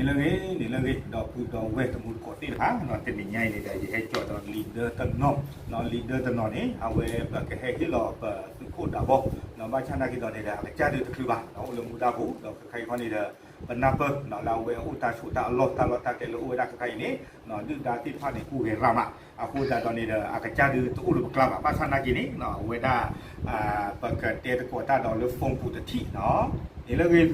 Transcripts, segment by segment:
လၢအဂ့ၤန့ၣ်လၢအဂ့ၤ ဒီပုၢ်ဒီဝဲၢ်တံၤသကိးသ့ၣ်တဖၣ်, တနံၤညါအံၤန့ၣ်ဒီး ယဟဲကၠီဒီး leader တနီၤ, leader တနီၤန့ၣ် အဝဲပကဟဲဟ့ၣ်လီၤပသုးခိၣ်ဒးဘီ, ဘၣ်ဆၣ်နာ်က့ဒီးန့ၣ်ဒီး အကစၢ်ဒုးတချုးဘၣ်, အိၣ်လၢမူဒါပူၤ, ဒီးခဲခါအံၤခီန့ၣ်ဒီး ပနၢ်ပၢၢ်လၢအဝဲအိၣ်တၢ်ဆိးတၢ်အလီၢ် တၢ်လီၢ်တၢ်ကျဲလၢအိၣ်ဝဲဒၣ်ခဲခါအံၤန့ၣ် ဒုၣ်ဒါသ့ၣ်တဖၣ်န့ၣ် ဟူးဂဲၤရၤမး, အဃိသတးဒီးန့ၣ်ဒီး အကစၢ်ဒုးတအိၣ်လၢပကျါဘၣ်, ဘၣ်ဆၣ်နာ်က့န့ၣ် အဝဲဒၣ် ပကတဲသကိးတၢ်ဒီးလၢ phone ပူၤတထံၣ်နီၤ, န့ၣ်လၢအဂ့ၤ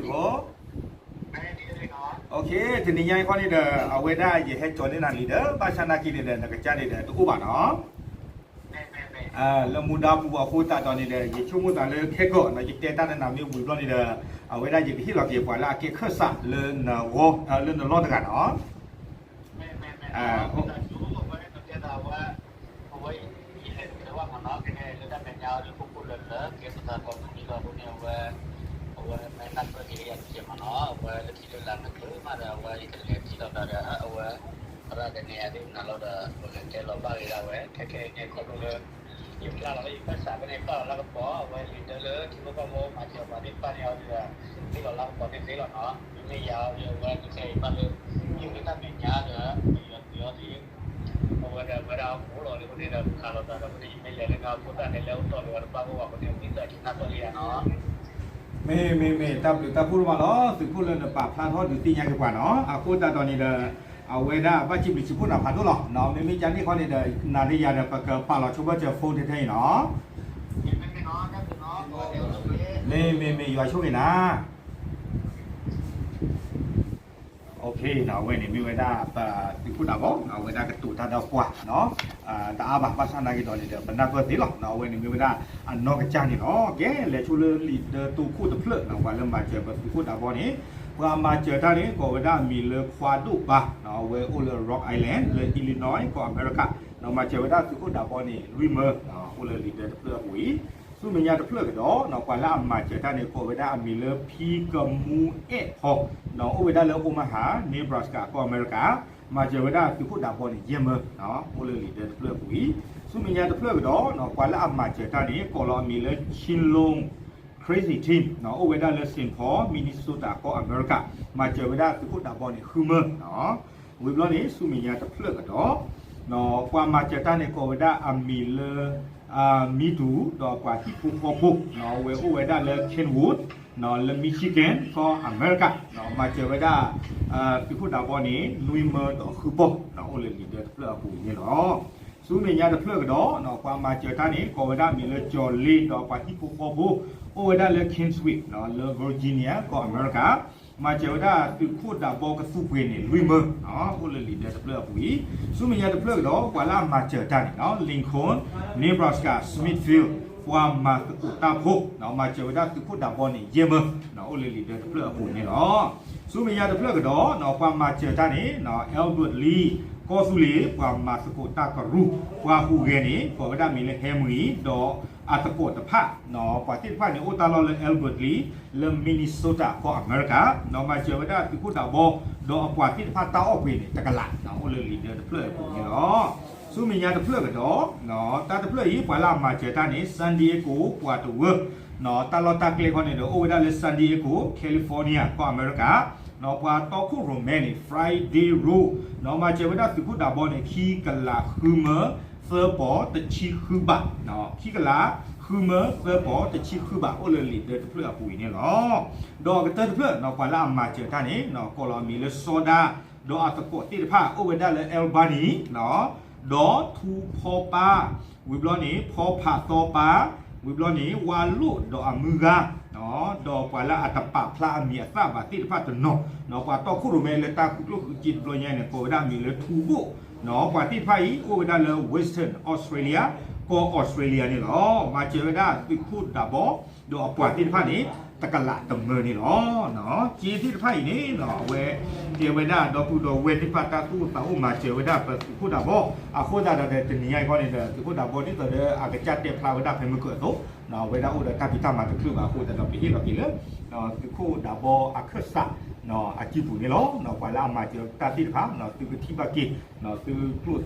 သုးခိၣ်, တနံၤညါအံၤခီန့ၣ်ဒီး အဝဲဒၣ်ယဟဲကၠီန့ၢ်နၤလံဒီး ဘၣ်ဆၣ်နာ်က့န့ၣ်ဒီး နကစၢ်န့ၣ်ဒီးတအိၣ်ဘၣ်နီၤ လၢမူဒါပူၤအဃိသတးဒီးန့ၣ်ဒီး ယဆိကမိၣ်သးလၢခဲကီးနီၤ ယတဲတၢ်လၢနၤမ့ၢ်ဝံၤဘျီန့ၣ်ဒီး အဝဲဒၣ်ယကဟ့ၣ်လီၤက့ၤပှၤလၢအကဲခၢၣ်စးလၢနဂီၢ် လၢနလီၢ်တဂၤနီၤ အဝဲ ယလဲၤတဖျၢၣ်ဘၣ်မ့ၢ်နီၤ ကဲလၢတၢ်မဲာ်ညါအီၤလၢခိၣ်ခိၣ်လၢလၢ ကဲပသးဒီးမုၢ်နံၤလီၤအဃိန့ၣ် အဝဲ အဝဲမ့ၢ်နၢ်ပၢၢ်က့ၤလၢယၤတကဲမ့ၢ်နီၤ အဝဲလၢခံလၢလာ်မ့ၢ်ကျၢၤမးဒီး အဝဲယကလဲၤထံၣ်လီၤဒီး အဝဲ သရၣ်တနံၤအသ့ၣ်မနၤလီၤဒီး ပကလဲၤတဲလီၤဘၣ်ဂ့ၤဒၣ်ဝဲ ခဲခဲအံၤန့ၣ် ခီဖျိလၢ ယပျၢ်လီၤလၢယခၢၣ်စးဖဲန့ၣ် ပာ်လီၤလၢကပီၤ အဝဲလံာ်ဒၢလၢထံဖိကီၢ်ဖိမၤစၢၤပှၤသ့ၣ်တဖၣ်န့ၣ်အီၤဒီး ဟ့ၣ်လီၤလၢကပီၤန့ၣ်သ့လီၤနီၤ မ့မ့ၢ်ယၤအီၤဒီး အဝဲခဲခဲအံၤဘၣ်လၢ ယမ့ၢ်တၢ်မဲာ်ညါဒီး ပယီၤသုးအီၤသ့ၣ် အဝဲဒီးအဝဲဒၣ်အိၣ်လီၤလၢအဃိန့ၣ်ဒီး ခးလိာ်သးဒီးအဃိန့ၣ် ယမ့ၢ်လဲၤလၢနၤအဃိသတးန့ၣ် လၢအိၣ်တီၢ်လၢဝဲတဘၣ်ဂီၢ်ဘၣ်အဃိန့ၣ် ဝံသးစူၤနၢ်ပၢၢ်လၢယၤနီၤ မ့ၢ်မ့ၢ်မ့ၢ် တၢ်ဘျုးတၢ်ဖှိၣ်ဒိၣ်မးလီၤ သုးခိၣ်လၢနပာ်ဖျါထီၣ်ဒုးသ့ၣ်ညါက့ၤပှၤနီၤ အဃိသတးဒီးန့ၣ်ဒီး အဝဲဒၣ်ဘၣ်စံးဘျုးစံးဖှိၣ်နၤဖးဒိၣ်လီၤ မ့မ့ၢ်ကန့ၣ်ခီန့ၣ်ဒီး နၤဒီးယၤဒီး ပကပာ်လီၤဆိဘၢၣ်စၢၤ phone ထဲထဲအံၤနီၤ မ့ၢ်မ့ၢ်မ့ၢ် ယွၤဆိၣ်ဂ့ၤနၤ အဝဲန့ၣ်မ့ၢ်ဝဲဒၣ် ပသုးခိၣ်ဒးဘီ အဝဲဒၣ်ကတိၤတၢ်ဒီးပှၤနီၤ တအါဘၣ် ဘၣ်ဆၣ်နာ်က့ဒီးန့ၣ်ဒီး ပနၢ်ပၢၢ်သ့လီၤ အဝဲန့ၣ်မ့ၢ်ဝဲဒၣ်အနီၢ်ကစၢ်န့ၣ်လီၤ ကဲ လဲၤဆိလၢလံာ်ဒၢတိခိၣ်တဖျၢၣ်နီၤ ပှၤလၢမၤစၢၤပသုးခိၣ်ဒးဘီန့ၣ် ပှၤမၤစၢၤတၢ်န့ၣ် ကိးဝဲဒၣ်အမံၤလၢခွါဒိၣ်ပၤ အဝဲအိၣ်လၢ Rock Island လၢ Illinois ကီၢ်အမဲရကၤ ဒီးမၤစၢၤဝဲဒၣ်သုးခိၣ်ဒးဘီန့ၣ် လွံၢ်မၢ အိၣ်လၢလံာ်ဒၢတဖျၢၣ်အပူၤအံၤ ဆူမဲာ်ညါတဖျၢၣ်ကဒီး ပှၤလၢအမၤစၢၤတၢ်န့ၣ် ကိးဝဲဒၣ်အမံၤလၢဖံကမူအဲၣ်ဖီ အိၣ်ဝဲဒၣ်လၢ Omaha Nebraska ကီၢ်အမဲရကၤ မၤစၢၤဝဲဒၣ်သုးခိၣ်ဒးဘီန့ၣ် ယဲၢ်မၢ အိၣ်လၢလံာ်ဒၢတဖျၢၣ်အပူၤအံၤ ဆူမဲာ်ညါတဖျၢၣ်ကဒီး ပှၤလၢအမၤစၢၤတၢ်န့ၣ် ကိးလီၤအမံၤလၢ Chin Lung Crazy Team အိၣ်ဝဲဒၣ်လၢ Saint Paul Minnesota ကီၢ်အမဲရကၤ မၤစၢၤဝဲဒၣ်သုးခိၣ်ဒးဘီန့ၣ် ဃုမၢ ဝံၤဘျီန့ၣ် ဆူမဲာ်ညါတဖျၢၣ်ကဒီး ပှၤမၤစၢၤတၢ်န့ၣ် ကိးဝဲဒၣ်အမံၤလၢ မံတူၤ ဒီးပှၤဟံၣ်ဖိဃီဖိ အဝဲအိၣ်ဝဲဒၣ်လၢ Kenwood လၢ Michigan ကီၢ်အမဲရကၤ မၤစၢၤဝဲဒၣ် သုးခိၣ်ဒးဘီန့ၣ် နွံမၢဒီးဃုပီၢ် အိၣ်လၢလံာ်ဒၢတဖျၢၣ်အပူၤအံၤန့ၣ်လီၤ. ဆူမဲာ်ညါတဖျၢၣ်ကဒီး ပှၤမၤစၢၤတၢ်န့ၣ် ကိးဝဲဒၣ်မံၤလၢကၠီၤလ့ ဒီးပှၤဟံၣ်ဖိဃီဖိ အိၣ်ဝဲဒၣ်လၢ Kingsville လၢ Virginia ကီၢ်အမဲရကၤ မၤစၢၤဝဲဒၣ်သုးခိၣ်ဒးဘီကသူပှ့ၤန့ၣ် လွံၢ်မၢ အိၣ်လၢလံာ်ဒၢတဖျၢၣ်အပူၤအံၤ ဆူမဲာ်ညါတဖျၢၣ်ကဒီး ပှၤလၢအမၤစၢၤတၢ်န့ၣ် Lincoln Nebraska Smithfield ပှၤမၤသကိးတၢ်ဖိ မၤစၢၤဝဲဒၣ်သုးခိၣ်ဒးဘီန့ၣ် ယဲၢ်မၢ အိၣ်လၢလံာ်ဒၢတဖျၢၣ်အပူၤန့ၣ်လီၤ. ဆူမဲာ်ညါတဖျၢၣ်ကဒီး ပှၤမၤစၢၤတၢ်န့ၣ် Albert Lea ကီၢ်သူလ့ၤ ပှၤမၤသကိးတၢ်ကရူၢ် ပှၤဟူးဂဲၤန့ၣ် ကိးဝဲဒၣ်မံၤလၢ Henry ဒီးအသကိးတဖၣ် ပှၤသ့ၣ်တဖၣ်န့ၣ် အိၣ်တၢ်လီၢ်လၢ Albert Lea လၢ Minnesota ကီၢ်အမဲရကၤ ဒီးမၤစၢၤဝဲဒၣ်သုးခိၣ်ဒးဘီ ဒီးအပှၤသ့ၣ်တဖၣ်တၢ်အီၣ်ပှ့ၤန့ၣ် တကလး အိၣ်လၢလံာ်ဒၢတဖျၢၣ်အပူၤန့ၣ်လီၤ. ဆူမဲာ်ညါတဖျၢၣ်ကဒီး တၢ်တဖျၢၣ်အံၤ ပှၤလၢအမၤစၢၤတၢ်န့ၣ် San Diego ပှၤတဝၢ တၢ်လီၢ်တၢ်ကျဲခီန့ၣ်ဒီး အိၣ်ဝဲဒၣ်လၢ San Diego California ကီၢ်အမဲရကၤ ပှၤတီခိၣ်ရိၣ်မဲန့ၣ် Friday Road မၤစၢၤဝဲဒၣ်သုးခိၣ်ဒးဘီန့ၣ် ခံကလးဃုမၢ သၢပီၢ်တဆံဃုဘး ခံကလးဃုမၢ သၢပီၢ်တဆံဃုဘး အိၣ်လၢလံာ်ဒၢတဖျၢၣ်အပူၤအံၤန့ၣ်လီၤ. ဒီးအကတၢၢ်တဖျၢၣ် ပှၤလၢအမၤစၢၤတၢ်န့ၣ် ကိးလီၤအမံၤလၢစီၤဒၤ ဒီးအသကိးသ့ၣ်တဖၣ် အိၣ်ဝဲဒၣ်လၢ Albany ဒီးထူဖီပၢ် ဝံၤဘျီန့ၣ် ဖီဖးသီပၢ် ဝံၤဘျီန့ၣ် ဝါလိၣ်ဒီးအမုၢ်ဂၤ ဒီးပှၤလၢအတပာ်ဖျါအမံၤအသၣ်ဘၣ်သ့ၣ်တဖၣ်တနီၤ ပှၤတီခိၣ်ရိၣ်မဲလၢတၢ်ဃုကျိၣ်ဃုစ့တဘျီညါန့ၣ် ကိးဝဲဒၣ်မံၤလၢထူဘိၣ် ပှၤသ့ၣ်တဖၣ်အံၤ အိၣ်ဝဲဒၣ်လၢ Western Australia ကီၢ်အီစထြ့လယါန့ၣ်လီၤ. မၤစၢၤဝဲဒၣ်သုးခိၣ်ဒးဘီ ဒီးအပှၤသ့ၣ်တဖၣ်န့ၣ် တကလးတမၢန့ၣ်လီၤ. စ့သ့ၣ်တဖၣ်အံၤန့ၣ် အဝဲကဲဝဲဒၣ်ဒီပုၢ်ဒီဝဲၢ်သ့ၣ်တဖၣ်တၢ်သူၣ်အိၣ်သးအိၣ်မၤစၢၤဝဲဒၣ်ပသုးခိၣ်ဒးဘီ အဃိသတးဒီးတနံၤညါအံၤခီန့ၣ်ဒီး သုးခိၣ်ဒးဘီဒ်သိးဒီးအကစၢ်တဲဖျါဝဲဒၣ်ဖဲမုၢ်ကၢၢ်အသိး အဝဲဒၣ်အိၣ်ဒီးတၢ်ဖံးတၢ်မၤတချုးဘၣ်အဃိသတးဒီး ပဟ့ၣ်လီၤက့ၤလၢ သုးခိၣ်ဒးဘီအခၢၣ်စး အစုပူၤန့ၣ်လီၤ. ပှၤလၢအမၤစၢၤတၢ်သ့ၣ်တဖၣ် သုကထံၣ်ဘၣ်က့ၤ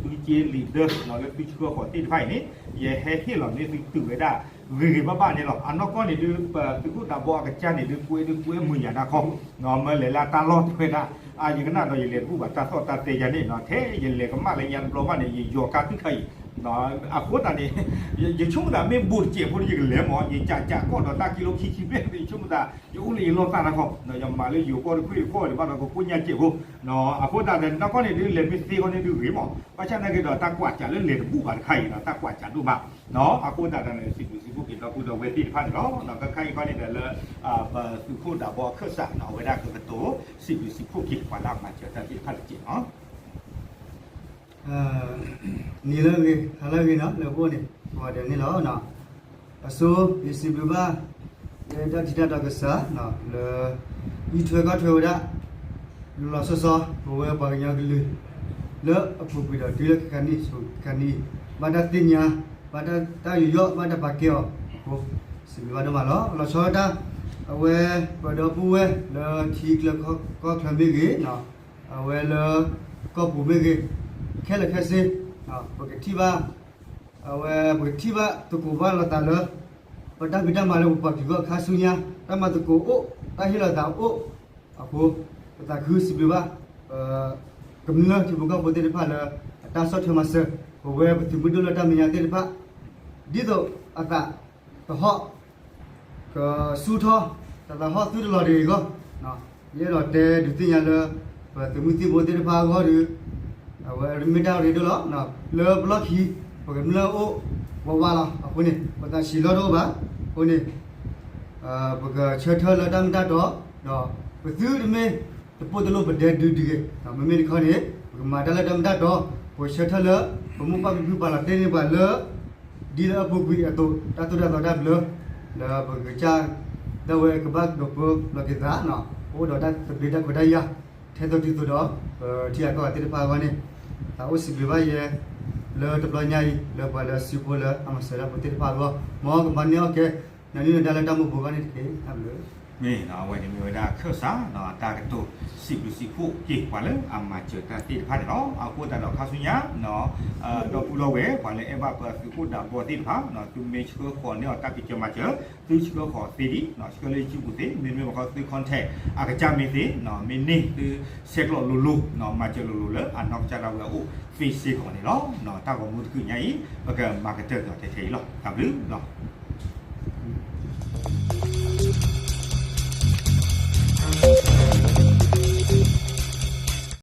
သုကျိၣ်သုစ့လံာ်ဒၢ လၢသုဆှၢဃီၤသ့ၣ်တဖၣ်အံၤန့ၣ် ယဟဲဟ့ၣ်လီၤန့ၢ်သုတုၤဝဲဒၣ် ဂ့ၤဂ့ၤဘၣ်ဘၣ်န့ၣ်လီၤ. အနီၢ်ကီၢ်န့ၣ်ဒုး ပသုးခိၣ်ဒးဘီအကစၢ်န့ၣ်ဒုး ကွဲဒုးကွဲမုာ်ယၤဒၣ်ခီ မၢလဲၤလၢတၢ်လီၢ်တဲဝဲဒၣ် အါ ယကနၣ်ဒီးယလဲၤတဘူၣ်ဘၣ် တၢ်သီၣ်တၢ်သဲယၤန့ၣ်နီၤ, ထဲယလဲၤကမၣ်လၢညါတဘျီဘၣ်န့ၣ် ယယီၤကါသုခါအံၤ, အဃိသတးန့ၣ် ယဆိကမိၣ်သးမ့ၢ်ဘူးတစဲးဖိဒီး ယကလဲၤမး ယကၠးကၠးကီၢ်ဒီးတၢ်ကံလိခံဆံဘျဲၣ် ယဆိကမိၣ်သး ယအိၣ်လၢယလီၢ်သးတခီ, ယမၤလၢယိၤကီၢ်တခွံၣ်တခီၣ်ဒံးဘၣ်ဒီး ကကိၣ်ညါစဲးဖိ, အဃိသတးန့ၣ် နီၢ်ကီၢ်န့ၣ်ဒုး လဲၤမ့ၢ်သ့ဃီန့ၣ်ဒုးဂ့ၤမး, ဘၣ်ဆၣ်သနာ်က့ဒီး တၢ်ကွၢ်ကၠးလၢလဲၤတဘူၣ်ဘၣ်တခါအံၤနီၤ တၢ်ကွၢ်ကၠးဒိၣ်မး အဃိသတးန့ၣ် စံးဘျုးစံးဖှိၣ်က့ၤဒီပုၢ်ဒီဝဲၢ်သ့ၣ်တဖၣ်န့ၣ်လီၤ. ခဲခါအံၤခီန့ၣ်ဒီးလၢ ပသုးခိၣ်ဒးဘီအခၢၣ်စးနီၤ အဝဲဒၣ်ကကတိၤစံးဘျုးစံးဖှိၣ်က့ၤပှၤလၢအမၤစၢၤတၢ်သ့ၣ်တဖၣ်တက့ၢ်နီၤ. နံၤလၢအဂ့ၤ ဟါလၢအဂ့ၤနီၤ လၢပအိၣ်န့ၣ် ပှၤဒဲးန့ၣ်လီၤ. အဆိ ယစံးဘျုးဘၣ် ယဲဒၣ်ထံၣ်တၢ်ဒီးကစၢ် လၢ အံးထွဲကွၢ်ထွဲဝဲဒၣ် လီၤလီၤဆီဆီ ပဝဲပှၤကညီကလုာ် လၢအပူၤကွံာ်ဒီးတုၤလၢခဲခါနံၣ် ဆူခဲခါနံၣ် ဘၣ်တၢ်သ့ၣ်ညါ ဘၣ်တၢ်ယူးယီၣ် ဘၣ်တၢ်ပာ်ကဲအီၤအဃိ စံးဘျုးဘၣ်ဒိၣ်မးလီၤ. လီၤဆီဒၣ်တၢ် အဝဲပှၤဒီပုၢ်ဝဲၢ်လၢထံချၢကီၢ်ချၢမ့ၢ်ဂ့ၤ အဝဲလၢ ကီၢ်ပူၤမ့ၢ်ဂ့ၤ ခဲလၢာ်ခဲဆ့ ပကထံၣ်ဘၣ် အဝဲပကထံၣ်ဘၣ်သကိးဘၣ်လိာ်သးလၢ ပတၢ်ဖံးတၢ်မၤလၢပပှၤကလုာ်ဂီၢ်ခါဆူညါ တၢ်မၤသကိးအိၣ် တၢ်ဟ့ၣ်လီၤသးအိၣ်အဃိ ပသးခုစံးဘျုးဘၣ် ကမျၢၢ်ထံဖိကီၢ်ဖိသ့ၣ်တဖၣ်လၢ အတၢ်ဆီၣ်ထွဲမၤစၢၤ ပဝဲပသုးမုၢ်ဒိၣ်လၢတၢ်မဲာ်ညါသ့ၣ်တဖၣ် ဒ်သိးအသး ကဟီၣ် ကဆူၣ်ထီၣ် တၢ်သးဟီၣ်သုတလီၤတဂ့ၤအဂီၢ် ယအဲၣ်ဒိးတဲဒုးသ့ၣ်ညါလၢ ပသုးမုၢ်သံၣ်ဘိသ့ၣ်တဖၣ်အဂီၢ်ဒီး အဝဲမ့ၢ်တၢ်ရ့ဒိၣ်လီၤ. လၢပလီၢ်ခံ ပကမျၢၢ်အိၣ်ဝးဝးလီၤ. အဃိန့ၣ် ပသးဆံးလီၢ်တအိၣ်ဘၣ်. အဃိန့ၣ် ပကဆၢထၢၣ်လၢတၢ်မ့ၢ်တၢ်တီ ဒီးပသုတမ့ၢ်တပိၢ်တလိၣ်ပဒဲဒုးဒုးဂ့ၤ, မ့မ့ၢ်တခီန့ၣ် ပကမၤတၢ်လၢတၢ်မ့ၢ်တၢ်တီ ပကဆၢထၢၣ်လၢ ပမိၢ်ပၢ်ဖံဖုပာ်လီၤတ့ၢ်န့ၢ်ပှၤလၢ ဒ်လၢအပူၤကွံာ်အသိး တၢ်သိၣ်တၢ်သီတၢ်ဘျၢ လၢပကစၢ်ဒၣ်ဝဲကဘၣ်ဒိးပၢလီၤက့ၤသး ပအိၣ်ဒီးတၢ်သဘျ့တၢ်ခွဲးတၢ်ယာ် ထဲသိးတုၤသိးဒီး ပထံဂၤကီၢ်ဂၤသ့ၣ်တဖၣ်အဂီၢ်န့ၣ် သးအိၣ်စံးဘျုးဘၣ်ယဲ လၢတဘျီညါအံၤ လၢပှၤလၢအစုဖိလၢအမၤစၢၤဒၣ်ဖိသ့ၣ်တဖၣ်အဂီၢ် မ်ကမၤန့ၢ်အီၣ်ကဲ နၤနံၣ်နဒါလၢတၢ်မူပူၤအဂီၢ်န့ၣ်တက့ၢ်. တၢ်ဘျုး မ့ၢ်အဝဲန့ၣ်မ့ၢ်ဝဲဒၣ်ခၢၣ်စး တၢ်ကတိၤစံးဘျုးစံးဖှိၣ်က့ၤပှၤလၢအမၤစၢၤတၢ်သ့ၣ်တဖၣ်န့ၣ်လီၤ. အဃိသတးဒီးခါဆူညါ ဒီပုၢ်ဒီဝဲၢ် ပှၤလၢအဲၣ်ဘၣ်ပသုးခိၣ်ဒးဘီသ့ၣ်တဖၣ် သုမ့ၢ်ဆှၢဃီၤန့ၢ်အီၤတၢ်ဖံးစၢၤမၤစၢၤ သုဆှၢဃီၤသ့ဒံး ဆှၢလၢယစုပူၤသ့ မ့တမ့ၢ်ဘၣ်ဃီသု contact အကစၢ်မ့ၢ်သ့ မ့ၢ်န့ၢ်သုဆဲးကျိးလိၤလိၤ မၤစၢၤလိၤလိၤလၢအနီၢ်ကစၢ်ဒၣ်ဝဲအအိၣ်သ့စ့ၢ်ကီးန့ၣ်လီၤ. တၢ်ဂီၤမူတကုညါအံၤ ပကမၤကတၢၢ်က့ၤအီၤထဲထဲအံၤလီၤ. တၢ်ဘျုးလီၤ.